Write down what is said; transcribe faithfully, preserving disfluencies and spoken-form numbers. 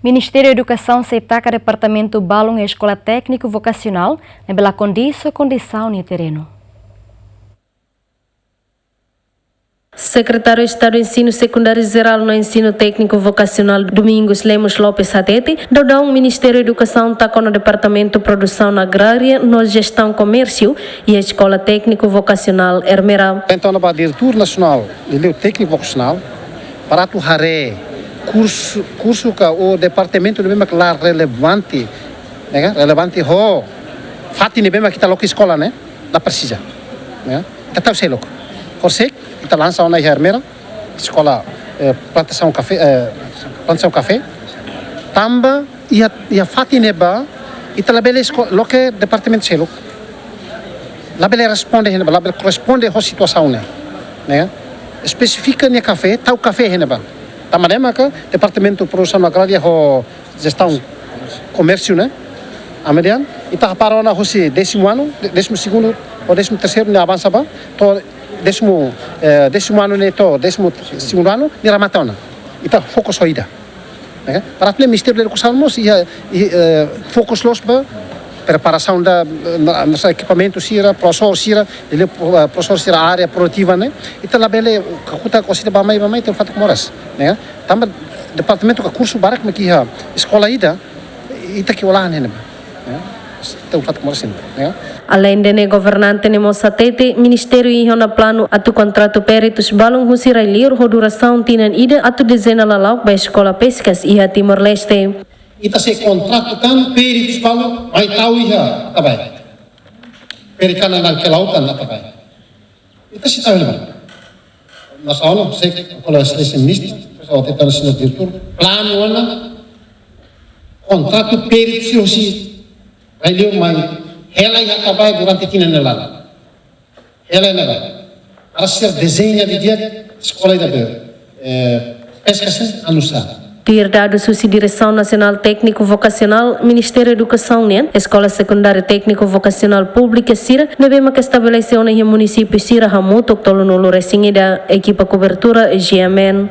Ministériu Edukasaun sei taka departamentu balun iha Eskola Tékniku Vokasionál ne'ebé la kondiz ho kondisaun iha terrenu. Sekretáriu Estadu Ensinu Sekundáriu Jerál no Ensinu Tékniku Vokasionál Domingos Lemos Lopes hatete, daudaun Ministériu Edukasaun taka ona Departamentu Produsaun Agrária no Jestaun Komérsiu iha Eskola Tékniku Vokasionál Ermera. Entaun, ba diretór nasionál, liuliu tékniku vokasionál, para atu haree kursu, kursu ka ou departamentu ne'ebé mak la relevante, ne'e ka? Relevante ho fatin ne'ebé mak ita loke eskola ne'e, la presiza, ne'e ka? Ita tau seluk. Horisehik ita lansa ona iha Ermera, eskola, eh, plantasaun kafé, eh, plantasaun kafé. Tanba iha, iha fatin ne'ebá, ita labele esko-, loke departamentu seluk. Labele responde iha ne'ebá, labele korresponde ho situasaun ne'e, ne'e ka? Espesifika nia kafé, tau kafé iha ne'ebá. Tanba ne'e maka departamentu produsaun agrária ho jestaun komérsiu ne'e, ami dehan, ita hapara ona hosi désimu anu, dé-, désimu segundu ou désimu terseiru nia avansa ba, to'o désimu, eh, désimu anu ne'e to'o désimu segundu anu, nia remata ona. Ita fokus ho ida. Ne'e ka? Para atu nune'e Ministériu Edukasaun mós iha, iha, eh, fokus loos ba preparasaun da, eh, na, na ekipamentu sira, profesór sira, liuliu, eh, profesór sira área produtiva ne'e. Ita labele kakutak orsida bá-mai, bá-mai, tenke fatuk moras, ne'e ka? Tanba departamentu ka kursu barak mak iha eskola ida, ita ke olahan iha ne'ebá, ne'e ka? Tenke fatuk moras iha ne'ebá, ne'e ka? Aleinde ne'e, governante ne'e mós hatete, ministériu iha ona planu atu kontratu peritus balun husi rai-liur ho durasaun tinan ida atu dezena lala'ok ba eskola Peskas iha Timor-Leste. Ita sei kontratu tan peritus balun mai tau iha Atabae. Perikanan dan kelautan Atabae. Ita sei tau iha ne'ebá. Mas ha'u hanoin, se kalau Exelénsia Ministru, pessoal tentando assinar diretór, planu ona kontratu peritus husi rai-liur mai hela iha Atabae durante tinan ida laran. Hela iha ne'ebá. Para ser dezeña de dia eskola ida be, eh, Peskas ne'e anu sa. Tuir dadus husi Diresaun Nasionál Tékniku Vokasionál Ministériu Edukasaun nian, Eskola Sekundáriu Tékniku Vokasionál Públika sira ne'ebé maka estabelese ona iha munisípiu sira hamutuk tolunulu-resin-ida. Ekipa kobertura, G M N.